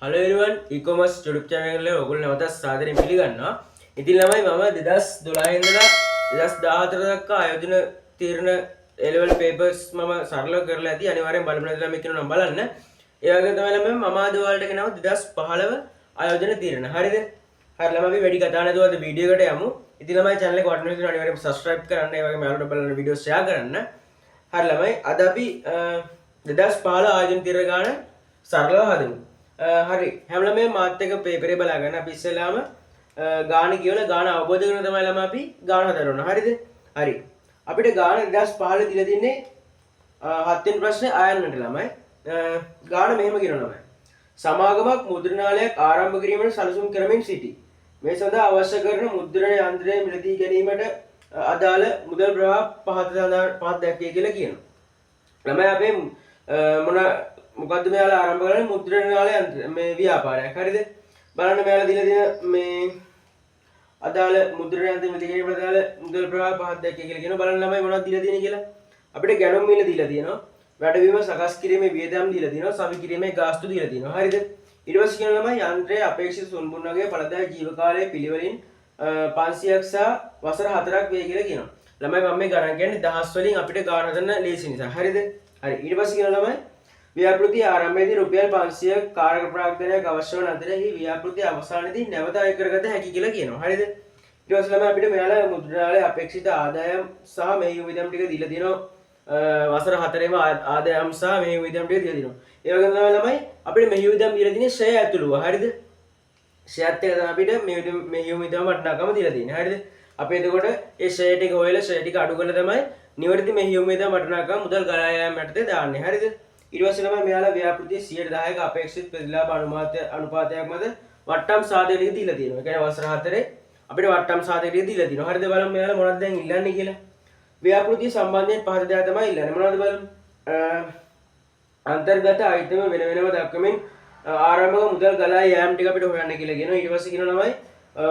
Hello everyone, e-commerce YouTube channel එකට ඔයගොල්ලෝ නැවතත් සාදරයෙන් පිළිගන්නවා. ඉතින් ළමයි, මම 2012 ඉඳලා 2014 දක්වා ආයෝජන තීරණ A level papers මම සරලව කරලා ඇති. අනිවාර්යෙන් බලමු නැති ළමයි කියනවා නම් බලන්න. ඒ වගේම තමයි ළමයි, මම අද ඔයාලට ගෙනාව 2015 ආයෝජන තීරණ. හරිද? හරි ළමයි, අපි වැඩි කතා නැතුව අද වීඩියෝ එකට යමු. ඉතින් ළමයි, channel එක වටින විදිහට අනිවාර්යෙන් subscribe කරන්න. ඒ වගේම යාළුවන්ට බලන්න වීඩියෝ share කරන්න. හරි ළමයි, අද අපි 2015 ආයෝජන තීරණ ගාන සරලව හදමු. හරි, හැම ළමයිම මාත් එක්ක පේපරේ බලා ගන්න. අපි ඉස්සෙල්ලාම ගාන කියවලා ගාන අවබෝධ කරගෙන තමයි ළමයි අපි ගාන හදන්න ඕන. හරිද? හරි. අපිට ගාන 2015 දීලා තින්නේ හත් වෙනි ප්‍රශ්නේ ආයන්නට ළමයි. ගාන මෙහෙම කියනවා ළමයි. සමාගමක් මුද්‍රණාලයක් ආරම්භ කිරීමට සැලසුම් කරමින් සිටී. මේ සඳහා අවශ්‍ය කරන මුද්‍රණ යන්ත්‍රය මිලදී ගැනීමට අදාළ මුදල් ප්‍රවාහ පහත සඳහන් පහත දැක්වේ කියලා කියනවා. ළමයි, අපේ මොන මොකද්ද මෙයාලා ආරම්භ කරන්නේ? මුද්‍රණාලය යන්ත්‍ර මේ ව්‍යාපාරයක්. හරිද? බලන්න, මෙයාලා දීලා තියෙන මේ අදාළ මුද්‍රණ යන්ත්‍ර මිලදී ගැනීමට අදාළ මුදල් ප්‍රවාහ පහත දැක්වේ කියලා කියනවා. බලන්න ළමයි, මොනවද දීලා තියෙන්නේ කියලා. අපිට ගැනුම් මිල දීලා තියෙනවා. වැඩබිම සකස් කිරීමේ වියදම් දීලා තියෙනවා. සවි කිරීමේ ගාස්තු දීලා තියෙනවා. හරිද? ඊට පස්සේ කියන ළමයි, යන්ත්‍රයේ අපේක්ෂිත සුන්බුන් වගේ ඵලදායී ජීව කාලය පිළිවෙලින් 500ක් සහ වසර 4ක් වේ කියලා කියනවා. ළමයි, මම මේ ගණන් කියන්නේ දහස් වලින් අපිට ගාන හදන්න ලේසි නිසා. හරිද? හරි. ඊට පස්සේ කියන ළමයි, ව්‍යාපෘතිය ආරම්භයේදී රුපියල් 500 කාරක ප්‍රාග්ධනයක් අවශ්‍ය වන අතර එහි ව්‍යාපෘතිය අවසානයේදී නැවත අය කරගත හැකි කියලා කියනවා. හරිද? ඊට පස්සේ ළමයි, අපිට මෙයාලා මුද්‍රණාලයේ අපේක්ෂිත ආදායම් සහ මෙහෙයුම් වියදම් ටික දීලා තියෙනවා. වසර 4ෙම ආදායම් සහ මෙහෙයුම් වියදම් ටික දීලා තියෙනවා. ඒ වගේම තමයි ළමයි, අපිට මෙහෙයුම් වියදම් දීලා තියෙන්නේ ෂෙයා ඇතුළුව. හරිද? ෂෙයාත් එක තමයි අපිට මෙහෙයුම් වියදම වටිනාකම දීලා තියෙන්නේ. හරිද? අපි එතකොට ඒ ෂෙයා ටික හොයලා ෂෙයා ටික අඩු කරලා තමයි නිවැරදි මෙහෙයුම් වියදම වටිනාකම මුදල් ගලා යාම යටතේ දාන්නේ. හරිද? ඊට පස්සේ ළමයි, මෙයාලා ව්‍යාපෘතියේ 10%ක අපේක්ෂිත ප්‍රතිලාභ අනුපාතයක් මත වට්ටම් සාධක ටික දීලා තියෙනවා. ඒ කියන්නේ වසර 4 අපිට වට්ටම් සාධක ටික දීලා තියෙනවා. හරිද? බලමු මෙයාලා මොනවද දැන් ඉල්ලන්නේ කියලා. ව්‍යාපෘතිය සම්බන්ධයෙන් පහත දේ තමයි ඉල්ලන්නේ. මොනවද බලමු. අන්තර්ගත අයිතම වෙන වෙනම දක්වමින් ආරම්භක මුදල් ගලා යෑම ටික අපිට හොයන්න කියලා කියනවා. ඊට පස්සේ කියනවා ළමයි,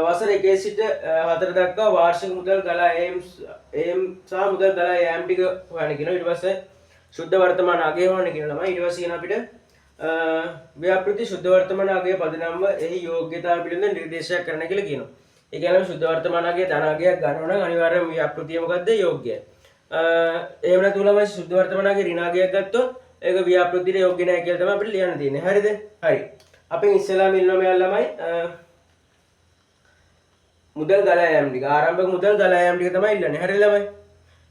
වසර 1 සිට 4 දක්වා වාර්ෂික මුදල් ගලා යෑම සහ මුදල් ගලා යෑම ටික හොයන්න කියනවා. ඊට පස්සේ ශුද්ධ වර්තමාන අගය හොයන්න කියනවා ළමයි. ඊට පස්සේ කියන අපිට ව්‍යාපෘති ශුද්ධ වර්තමාන අගය පදනම්ව එහි යෝග්‍යතාව පිළිබඳ නිර්දේශයක් කරන්න කියලා කියනවා. ඒ කියන්නේ ශුද්ධ වර්තමාන අගය ධන අගයක් ගන්නවා නම් අනිවාර්යයෙන්ම ව්‍යාපෘතිය මොකද්ද? යෝග්‍යයි. එහෙම නැතුව ළමයි, ශුද්ධ වර්තමාන අගය ඍණ අගයක් ගත්තොත් ඒක ව්‍යාපෘතියට යෝග්‍ය නැහැ කියලා තමයි අපිට ලියන්න තියෙන්නේ. හරිද? හරි. අපෙන් ඉස්සෙල්ලාම ඉල්ලනවා මෙයාලා ළමයි මුදල් ගලා යාම ටික, ආරම්භක මුදල් ගලා යාම ටික තමයි ඉල්ලන්නේ. හරි ළමයි?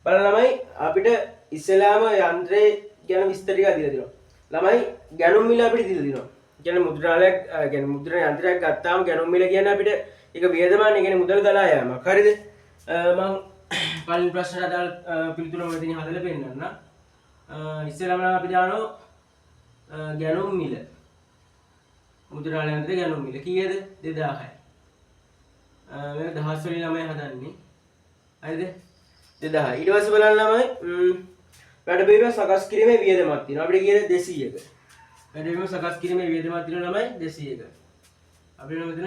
බලන්න ළමයි, අපිට ඉස්සෙල්ලාම යන්ත්‍රේ ගැන විස්තර ටික දීලා දෙනවා. ළමයි, ගැනුම් මිල අපිට දීලා දෙනවා. කියන්නේ මුද්‍රණාලයක්, කියන්නේ මුද්‍රණ යන්ත්‍රයක් ගත්තාම ගැනුම් මිල කියන්නේ අපිට ඒක වියදමක් නේ, කියන්නේ මුදල් ගලා යාමක්. හරිද? මං පළවෙනි ප්‍රශ්නට අදාළ පිළිතුර මම ඉතින් හදලා පෙන්නන්න. ඉස්සෙල්ලාම නම් අපි දානවා ගැනුම් මිල. මුද්‍රණාලය යන්ත්‍රයේ ගැනුම් මිල කීයද? 2000යි. මේක දහස් වලින් ළමයි හදන්නේ. හරිද? 2000. ඊට පස්සේ බලන්න ළමයි, වැඩ බිම සකස් කිරීමේ වියදමක් තියෙනවා. අපිට කීයද? 200ක. වැඩ බිම සකස් කිරීමේ වියදමක් තියෙනවා ළමයි 200ක. අපිට නම් මෙතන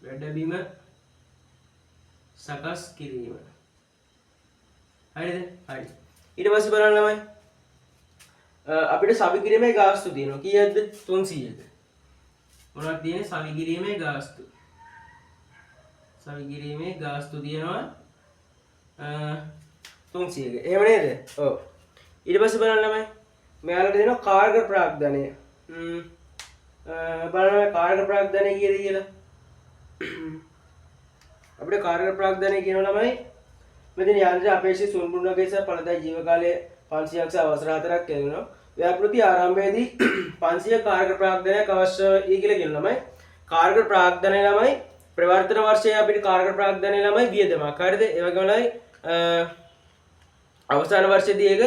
වැඩ බිම සකස් කිරීම. හරිද? හරි. ඊට පස්සේ බලන්න ළමයි, අපිට සවි කිරීමේ ගාස්තු තියෙනවා. කීයද? 300ක. මොනවද තියෙන්නේ? සවි කිරීමේ ගාස්තු. සවි කිරීමේ ගාස්තු තියෙනවා 300ක. එහෙම නේද? ඔව්. ඊට පස්සේ බලන්න ළමයි, මෙයාලට දෙනවා කාර්ක ප්‍රාග්ධනය. බලන්න මේ කාර්ක ප්‍රාග්ධනය කීයද කියලා. අපිට කාර්ක ප්‍රාග්ධනය කියනවා ළමයි, මෙතන යන්ත්‍ර අපේක්ෂිත සුන්බුන් වගේ සහ ඵලදායී ජීව කාලය 500ක් සහ වසර 4ක් කියනවා. ව්‍යාපෘති ආරම්භයේදී 500 කාර්ක ප්‍රාග්ධනයක් අවශ්‍යයි කියලා කියනවා ළමයි. කාර්ක ප්‍රාග්ධනය ළමයි, ප්‍රවර්තන වර්ෂයේ අපිට කාර්ක ප්‍රාග්ධනය ළමයි වියදමක්. හරිද? ඒ වගේම ළමයි, අවසාන වර්ෂයේදී ඒක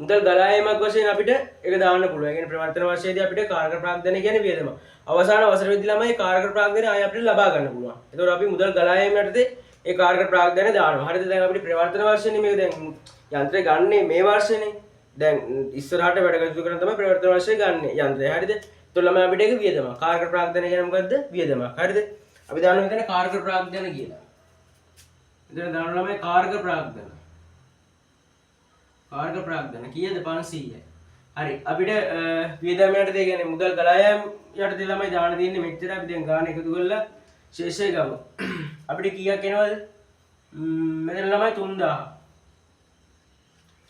මුදල් ගලා යාමක් වශයෙන් අපිට ඒක දාන්න පුළුවන්. ඒ කියන්නේ ප්‍රවර්තන වර්ෂයේදී අපිට කාර්ක ප්‍රාග්ධනය කියන්නේ වියදම. අවසාන වසරේදී ළමයි, කාර්ක ප්‍රාග්ධනය ආයෙ අපිට ලබා ගන්න පුළුවන්. ඒතකොට අපි මුදල් ගලා යාම යටතේ ඒ කාර්ක ප්‍රාග්ධනය දානවා. හරිද? දැන් අපිට ප්‍රවර්තන වර්ෂයනේ මේක, දැන් යන්ත්‍රය ගන්නේ මේ වර්ෂේනේ. දැන් ඉස්සරහට වැඩ කටයුතු කරන තමයි ප්‍රවර්තන වර්ෂය ගන්න යන්ත්‍රය. හරිද? ඒතකොට ළමයි, අපිට ඒක වියදම. කාර්ක ප්‍රාග්ධනය කියන්නේ මොකද්ද? වියදමක්. හරිද? අපි දානවා මෙතන කාර්ක ප්‍රාග්ධන කියලා. මෙතන දානවා ළමයි කාර්ක ප්‍රාග්ධන. කාර්ක ප්‍රාග්ධන කීයද? 500යි. හරි, අපිට වියදම් යටතේ කියන්නේ මුදල් ගලා යාම යටතේ ළමයි දාන තියෙන්නේ මෙච්චර. අපි දැන් ගාන එකතු කරලා ශේෂය ගමු. අපිට කීයක් එනවද? මෙතන ළමයි 3000.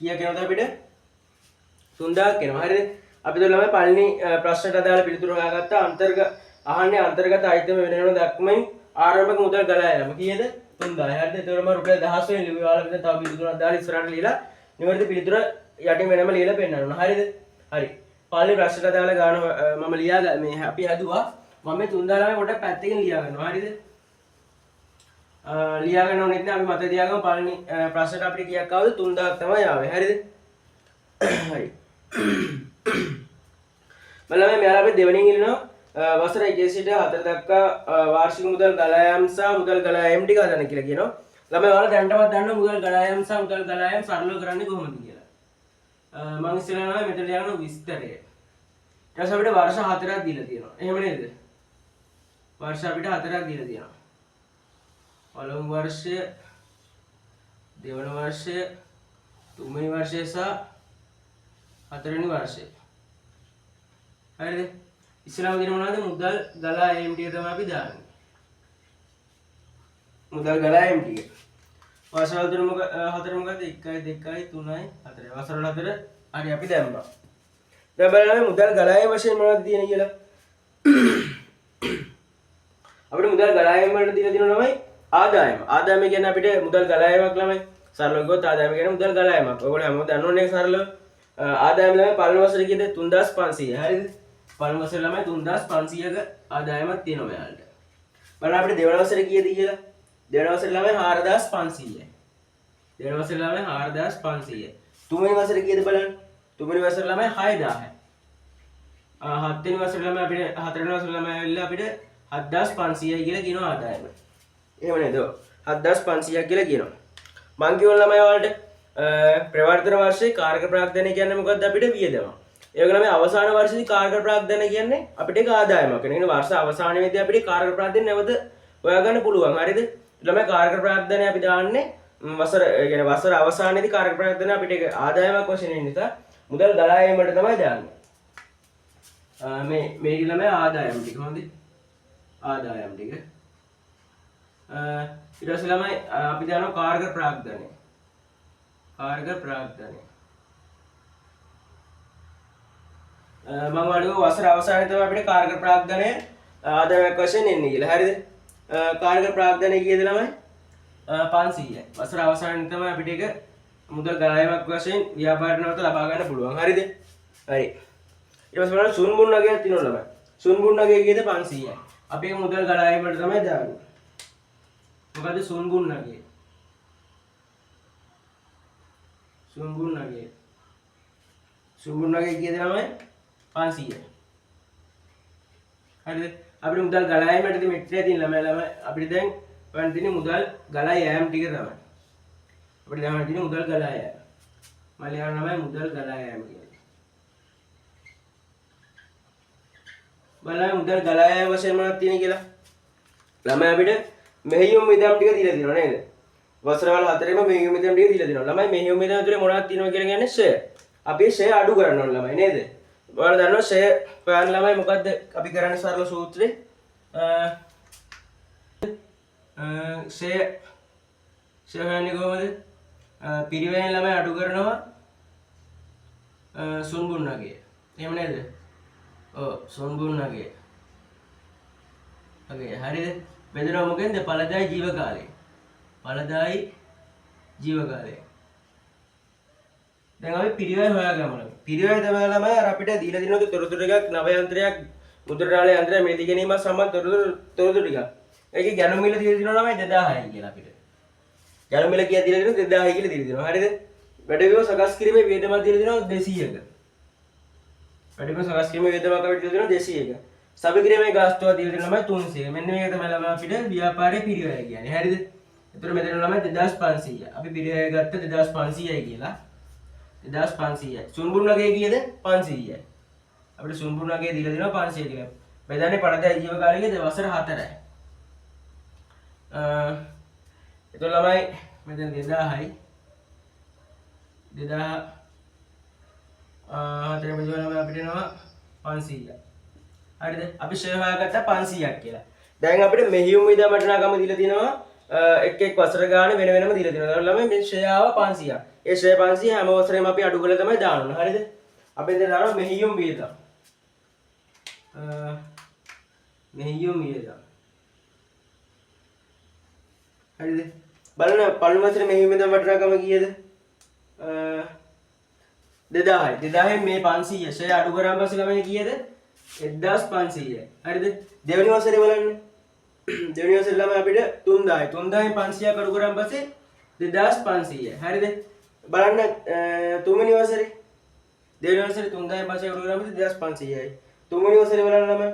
කීයක් එනවද අපිට? 3000ක් එනවා. හරිද? අපි දැන් ළමයි පළවෙනි ප්‍රශ්නට අදාළ පිළිතුරු හොයාගත්තා. අහන්නේ අන්තර්ගත අයිතම වෙන වෙනම දක්වමින් ආරම්භක මුදල් ගලා යාම කීයද? 3000. හරිද? එතකොට මම රුපියල් 1000 වෙනි ලිව්වේ. ඔයාලා මෙතන තව පිළිතුරක් දාලා ඉස්සරහට ලියලා නිවැරදි පිළිතුර යටින් වෙනම ලියලා පෙන්නන්න ඕන. හරිද? හරි. පළවෙනි ප්‍රශ්නට අදාළ ගාන මම ලියා මේ අපි හදුවා. මම මේ 3000 ළමයි පොඩ්ඩක් පැත්තකින් ලියා ගන්නවා. හරිද? ලියා ගන්න ඕනෙත් නෑ. අපි මතක තියාගමු පළවෙනි ප්‍රශ්නට අපිට කීයක් ආවද? 3000ක් තමයි ආවේ. හරිද? හරි. බලන්න මෙයාලා අපි දෙවෙනින් ඉල්ලනවා වසර 1 සිට 4 දක්වා වාර්ෂික මුදල් ගලා යාම සහ මුදල් ගලා යාම ටික හදන්න කියලා කියනවා. ළමයි ඔයාලා දැනටමත් දන්නවා මුදල් ගලා යාම සහ මුදල් ගලා යාම සරලව කරන්නේ කොහොමද කියලා. මං ඉස්සෙල්ලා ළමයි මෙතන ලියනවා විස්තරය. ඊට පස්සේ අපිට වර්ෂ 4ක් දීලා තියෙනවා. එහෙම නේද? වර්ෂ අපිට 4ක් දීලා තියෙනවා. පළමු වර්ෂය, දෙවන වර්ෂය, තුන්වෙනි වර්ෂය සහ හතරවෙනි වර්ෂය. හරිද? ඉස්සෙල්ලාම දෙන මොනවද? මුදල් ගලා යාම ටික තමයි අපි දාන්නේ. මුදල් ගලා යාම ටික. වසරවල තුන මොක හතර මොකද්ද? 1 2 3 4. වසරවල හතර හරි අපි දැම්මා. දැන් බලන්න මුදල් ගලා යාම වශයෙන් මොනවද තියෙන්නේ කියලා. අපිට මුදල් ගලා යාම වලට දීලා තියෙනවා ළමයි ආදායම. ආදායම කියන්නේ අපිට මුදල් ගලා යාමක් ළමයි. සරලව කිව්වොත් ආදායම කියන්නේ මුදල් ගලා යාමක්. ඔයගොල්ලෝ හැමෝම දන්නවනේ ඒක සරලව. ආදායම ළමයි පළවෙනි වසරේ කීයද? 3500. හරිද? පළවෙනි වසරේ ළමයි 3500ක ආදායමක් තියෙනවා මෙයාලට. බලන්න අපිට දෙවන වසරේ කීයද කියලා. දෙවන වසරේ ළමයි 4500යි. දෙවන වසරේ ළමයි 4500යි. තුන්වෙනි වසරේ කීයද බලන්න. තුන්වෙනි වසරේ ළමයි 6000යි. හත්වෙනි වසරේ ළමයි අපිට හතරවෙනි වසරේ ළමයි ඇවිල්ලා අපිට 7500යි කියලා කියනවා ආදායම. එහෙම නේද? ඔව්. 7500ක් කියලා කියනවා. මං කියවන ළමයි ඔයාලට ප්‍රවර්තන වර්ෂයේ කාරක ප්‍රාග්ධනය කියන්නේ මොකද්ද අපිට වියදම. ඒ වගේම මේ අවසාන වර්ෂයේදී කාරක ප්‍රාග්ධනය කියන්නේ අපිට ඒක ආදායමක්. ඒ කියන්නේ වර්ෂ අවසානයේදී අපිට කාරක ප්‍රාග්ධනය නැවත හොයාගන්න පුළුවන්. හරිද? ළමයි කාරක ප්‍රාග්ධනය අපි දාන්නේ වසර, ඒ කියන්නේ වසර අවසානයේදී කාරක ප්‍රාග්ධනය අපිට ඒක ආදායමක් වශයෙන් එන නිසා මුදල් ගලා යාමට තමයි දාන්නේ. මේ මේක ළමයි ආදායම ටික හොඳයි. ආදායම ටික. ඊට පස්සේ ළමයි අපි දානවා කාරක ප්‍රාග්ධනය. කාරක ප්‍රාග්ධනය. මම වඩුව වසර අවසානයේ තමයි අපිට කාරක ප්‍රාග්ධනය ආදායමක් වශයෙන් එන්නේ කියලා. හරිද? කාරක ප්‍රාග්ධනය කීයද ළමයි? 500යි. වසර අවසානයේ තමයි අපිට ඒක මුදල් ගලායමක් වශයෙන් ව්‍යාපාර නැවත ලබා ගන්න පුළුවන්. හරිද? හරි. ඊට පස්සේ බලන්න සුන්බුන් අගයක් තියෙනවා ළමයි. සුන්බුන් අගය කීයද? 500යි. අපි ඒක මුදල් ගලායමට තමයි දාන්නේ. මොකද්ද සුන්බුන් අගය? සුන්බුන් අගය. සුන්බුන් අගය කීයද ළමයි? 500යි. හරිද? අපිට මුදල් ගලා යාමට තියෙන මෙච්චරයි තියෙන ළමයි. ළමයි අපිට දැන් හොයන්න තියෙන්නේ මුදල් ගලා යෑම ටික තමයි. අපිට දැන් හොයන්න තියෙන්නේ මුදල් ගලා යෑම. මම ලියන්න ළමයි මුදල් ගලා යෑම කියලා. බලන්න මුදල් ගලා යෑම වශයෙන් මොනවද තියෙන්නේ කියලා. ළමයි අපිට මෙහෙයුම් වියදම් ටික දීලා තියෙනවා නේද? වසරවල හතරේම මෙහෙයුම් වියදම් ටික දීලා තියෙනවා. ළමයි මෙහෙයුම් වියදම් ඇතුලේ මොනවද තියෙනවා කියලා කියන්නේ ෂෙයා. අපි ෂෙයා අඩු කරන්න ඕන ළමයි නේද? ඔයාලා දන්නවා ෂෙයා හොයන්න ළමයි මොකද්ද අපි කරන්නේ සරල සූත්‍රේ? ෂෙයා හොයන්නේ කොහොමද? පිරිවැයෙන් ළමයි අඩු කරනවා සුන්බුන් අගය. එහෙම නේද? ඔව් සුන්බුන් අගය. අගය හරිද? බෙදෙනවා මොකෙන්ද? ඵලදායි ජීව කාලය. ඵලදායි ජීව කාලය. දැන් අපි පිරිවැය හොයාගමු ළමයි. පිරිවැය තමයි ළමයි අර අපිට දීලා තියෙන තොරතුරු ටිකක්, නව යන්ත්‍රයක්, මුද්‍රණාලය යන්ත්‍රයක් මිලදී ගැනීම සම්බන්ධ තොරතුරු ටිකක්. ඒකේ ගැණුම් මිල දීලා තියෙනවා ළමයි 2000යි කියලා අපිට. ගැණුම් මිල කීයක් දීලා තියෙනවද? 2000යි කියලා දීලා තියෙනවා. හරිද? වැඩබිම සකස් කිරීමේ වියදමක් දීලා තියෙනවා 200ක. වැඩබිම සකස් කිරීමේ වියදමක් අපිට දීලා තියෙනවා 200ක. සබි කිරීමේ ගාස්තුව දීලා තියෙනවා ළමයි 300. මෙන්න මේක තමයි ළමයි අපිට ව්‍යාපාරයේ පිරිවැය කියන්නේ. හරිද? එතකොට මෙතන ළමයි 2500. අපි පිරිවැය ගත්ත 2500යි කියලා. 2500යි. සුන්බුන් වගේ කීයද? 500යි. අපිට සුන්බුන් වගේ දීලා දෙනවා 500 කියලා. බෙදන්නේ පළදායි ජීව කාලය කීයද? වසර 4යි. එතකොට ළමයි මෙතන 2000යි. 2000 හතරෙන් බෙදුවා ළමයි අපිට එනවා 500ක්. හරිද? අපි ෂෙයා හොයාගත්තා 500ක් කියලා. දැන් අපිට මෙහෙයුම් වියදම් වටිනාකම දීලා තිනවා එක් එක් වසර ගාන වෙන වෙනම දීලා තිනවා. දැන් ළමයි මේ ෂෙයා ආව 500ක්. ඒ ෂෙයා 500 හැම වසරෙම අපි අඩු කරලා තමයි දාන්න ඕන. හරිද? අපි දැන් දානවා මෙහෙයුම් වියදම්. මෙහෙයුම් වියදම්. හරිද? බලන්න පළමු වසරේ මෙහෙයුම් වියදම් වටිනාකම කීයද? 2000යි. 2000න් මේ 500 ෂෙයා අඩු කරාන් පස්සේ ළමයි කීයද? 1500යි. හරිද? දෙවෙනි වසරේ බලන්න. දෙවෙනි වසරේ ළමයි අපිට 3000යි. 3000න් 500ක් අඩු කරාන් පස්සේ 2500යි. හරිද? බලන්න තුන්වෙනි වසරේ. දෙවෙනි වසරේ 3000න් 500ක් අඩු කරාන් පස්සේ 2500යි. තුන්වෙනි වසරේ බලන්න ළමයි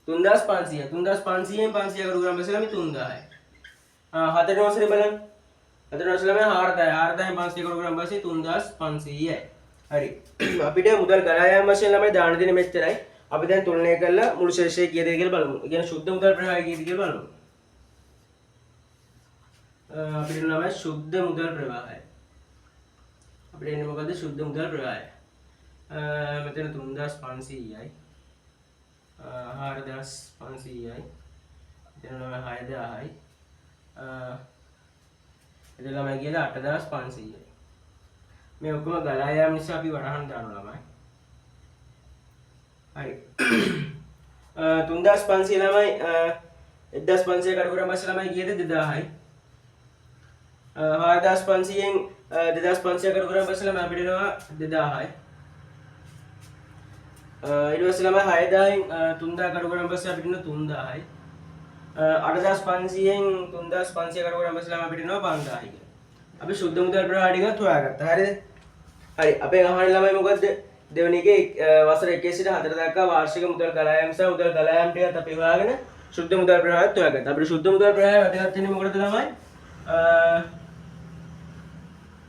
3500යි. 3500න් 500ක් අඩු කරාන් පස්සේ ළමයි 3000යි. හතරවෙනි වසරේ බලන්න. හතරවෙනි වසරේ ළමයි 4000යි. 4000න් 500ක් අඩු කරාන් පස්සේ 3500යි. හරි. අපිට මුදල් ගලා යාම වශයෙන් ළමයි දාන දෙන මෙච්චරයි. අපි දැන් තුලනය කරලා මුළු ශේෂය කීයද කියලා බලමු. ඒ කියන්නේ ශුද්ධ මුදල් ප්‍රවාහය කීයද කියලා බලමු. අපිට ළමයි ශුද්ධ මුදල් ප්‍රවාහය. අපිට එන්නේ මොකද්ද? ශුද්ධ මුදල් ප්‍රවාහය. මෙතන 3500යි. 4500යි. මෙතන ළමයි 6000යි. එතන ළමයි කියලා 8500යි. මේ ඔක්කොම ගලා යාම නිසා අපි වරහන් දානවා ළමයි. හරි. 3500 ළමයි 1500 කඩු කරන් පස්සේ ළමයි කීයද? 2000යි. 4500න් 2500 කඩු කරන් පස්සේ ළමයි අපිට එනවා 2000යි. ඊට පස්සේ ළමයි 6000න් 3000 කඩු කරන් පස්සේ අපිට එනවා 3000යි. 8500න් 3500 කඩු කරන් පස්සේ ළමයි අපිට එනවා 5000යි කියලා. අපි ශුද්ධ මුදල් ප්‍රවාහ ටිකත් හොයාගත්තා. හරිද? හරි. අපේ අහන්නේ ළමයි මොකද්ද? දෙවෙනි එකේ වසර 1 සිට 4 දක්වා වාර්ෂික මුදල් ගලා යාම සහ මුදල් ගලා යාම ටිකත් අපි හොයාගෙන ශුද්ධ මුදල් ප්‍රවාහයත් හොයාගත්තා. අපිට ශුද්ධ මුදල් ප්‍රවාහය වැදගත් වෙන්නේ මොකටද ළමයි?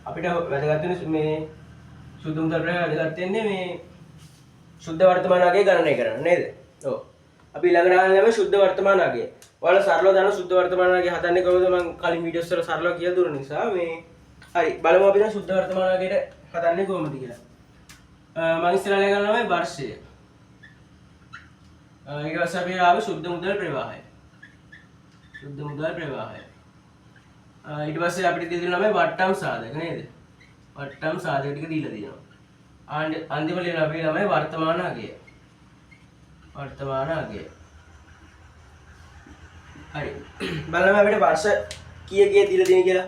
අපිට වැදගත් වෙන්නේ මේ ශුද්ධ මුදල් ප්‍රවාහය වැදගත් වෙන්නේ මේ ශුද්ධ වර්තමාන අගය ගණනය කරන්න නේද? ඔව්. අපි ඊළඟට අහන්නේ ළමයි ශුද්ධ වර්තමාන අගය. ඔයාලා සරලව දන්න ශුද්ධ වර්තමාන අගය හදන්නේ කොහොමද? මං කලින් වීඩියෝස් වල සරලව කියලා දුන්න නිසා මේ හරි බලමු අපි දැන් ශුද්ධ වර්තමාන අගයට හදන්නේ කොහොමද කියලා. මං ඉස්සරහට ගන්න ළමයි වර්ෂය. ඊට පස්සේ අපි ආවේ ශුද්ධ මුදල් ප්‍රවාහය. ශුද්ධ මුදල් ප්‍රවාහය. ඊට පස්සේ අපිට දීලා තියෙනවා ළමයි වට්ටම් සාධක නේද? වට්ටම් සාධක ටික දීලා තියෙනවා. අන්තිම ලියන අපි ළමයි වර්තමාන අගය. වර්තමාන අගය. හරි. බලන්න අපිට වර්ෂ කීය කීය දීලා තියෙන කියලා.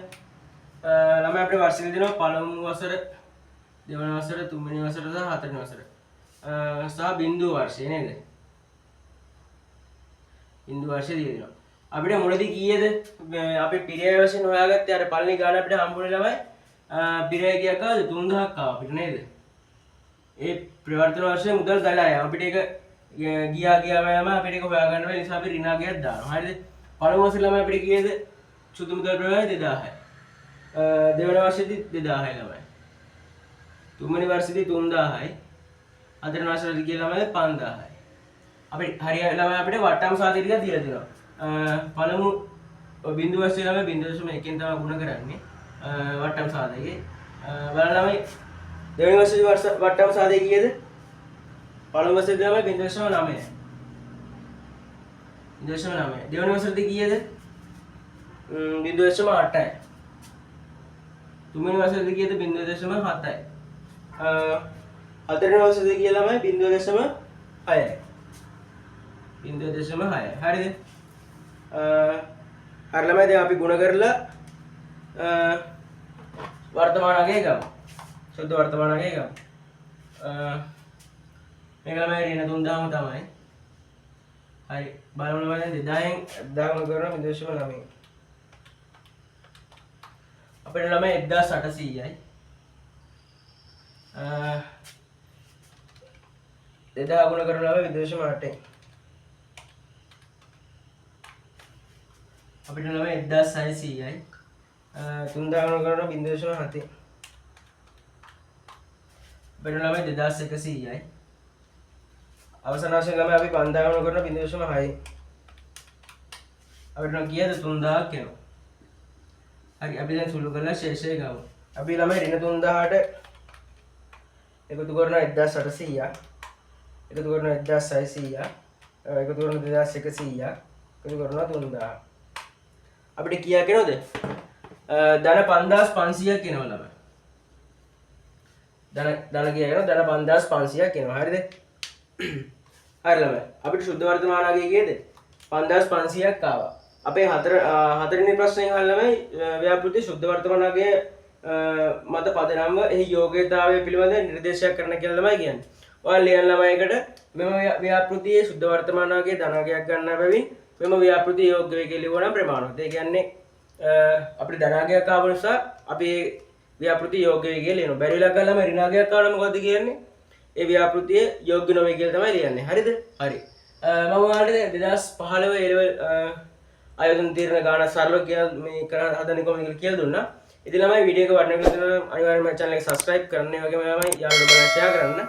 ළමයි අපිට වර්ෂ දීලා දෙනවා පළමු වසර, දෙවන වසර, තුන්වෙනි වසර සහ හතරවෙනි වසර. සහ බිංදු වර්ෂය නේද? බිංදු වර්ෂය දීලා දෙනවා. අපිට මුලදී කීයද අපි පිරියය වශයෙන් හොයාගත්තේ අර පළවෙනි ගාන අපිට හම්බුනේ ළමයි පිරියය කීයක් ආවද? 3000ක් ආවා අපිට නේද? ඒ ප්‍රවර්තන වර්ෂයේ මුදල් ගලා යාම අපිට ඒක ගියා ගියාම යම අපිට ඒක හොයාගන්න බැරි නිසා අපි ඍණ අගයක් දානවා. හරිද? පළමු වසරේ ළමයි අපිට කීයද? සුදු මුදල් ප්‍රවාහය 2000යි. දෙවන වර්ෂයේදී 2000යි ළමයි. තුන්වෙනි වර්ෂයේදී 3000යි. හතරවෙනි වර්ෂයේදී කියලා ළමයි 5000යි. අපි හරි ළමයි අපිට වට්ටම් සාධක ටිකක් දීලා දෙනවා. පළමු බිංදු වර්ෂයේ ළමයි 0.1 තමයි ගුණ කරන්නේ. වට්ටම් සාධකේ. බලන්න ළමයි දෙවෙනි වර්ෂයේ වට්ටම් සාධකය කීයද? පළමු වර්ෂයේදී ළමයි 0.9. 0.9. දෙවෙනි වර්ෂයේදී කීයද? 0.8යි. තුන්වෙනි වර්ෂයේදී කීයද? 0.7යි. හතරවෙනි වර්ෂයේදී කීය ළමයි? 0.6යි. 0.6. හරිද? හරි ළමයි දැන් අපි ගුණ කරලා වර්තමාන අගය ගමු. සුද්ධ වර්තමාන අගය ගමු. මේක ළමයි ඍණ 3000ම තමයි. හරි බලමු ළමයි දැන් 2000න් 1000 ගුණ කරනවා 0.9. අපිට ළමයි 1800යි. 2000 ගුණ කරන ළමයි 0.8. අපිට ළමයි 1600යි. 3000 ගුණ කරනවා 0.7. අපිට ළමයි 2100යි. අවසාන වශයෙන් ළමයි අපි 5000 ගුණ කරනවා 0.6. අපිට නම් කීයද? 3000ක් එනවා. හරි අපි දැන් සුළු කරලා ශේෂය ගමු. අපි ළමයි ඍණ 3000ට එකතු කරන 1800ක්, එකතු කරන 1600ක්, එකතු කරන 2100ක්, එකතු කරනවා 3000. අපිට කීයක් එනවද? ධන 5500ක් එනවා ළමයි. ධන ධන කීයක් එනවා? ධන 5500ක් එනවා. හරිද? හරි ළමයි. අපිට ශුද්ධ වර්තමාන අගය කීයද? 5500ක් ආවා. අපේ හතරවෙනි ප්‍රශ්نين අහන ළමයි ව්‍යාපෘති ශුද්ධ වර්තමාන අගය මත පදනම්ව එහි යෝග්‍යතාවය පිළිබඳ නිර්දේශයක් කරන කියලා ළමයි කියන්නේ. ඔයාලා ලියන ළමයිකට මෙම ව්‍යාපෘතියේ ශුද්ධ වර්තමාන අගය ධන අගයක් ගන්නා බැවින් මෙම ව්‍යාපෘතිය යෝග්‍ය වේ කියලා ලියුවා නම් ප්‍රමාණවත්. ඒ කියන්නේ අපිට ධන අගයක් ආව නිසා අපි ඒ ව්‍යාපෘතිය යෝග්‍ය වේ කියලා ලියනවා. බැරි වෙලා ගාලා ළමයි ඍණ අගයක් ආවම මොකද්ද කියන්නේ? ඒ ව්‍යාපෘතිය යෝග්‍ය නොවේ කියලා තමයි ලියන්නේ. හරිද? හරි. මම ඔයාලට 2015 ඒ ලෙවල් ආයෝජන තීරණ ගාන සරලව කියලා මේ කරන්න හදන්නේ කොහොමද කියලා කියලා දුන්නා. ඉතින් ළමයි වීඩියෝ එක වටිනා කියලා හිතනවා නම් අනිවාර්යයෙන්ම channel එක subscribe කරන්න. ඒ වගේම ළමයි යාළුවෝ බලන්න share කරන්න.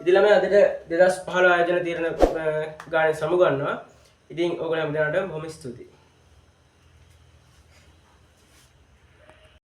ඉතින් ළමයි අදට 2015 ආයෝජන තීරණ ගානේ සමුගන්නවා. ඉතින් ඔයගොල්ලෝ හැම දෙනාටම බොහොම ස්තුතියි.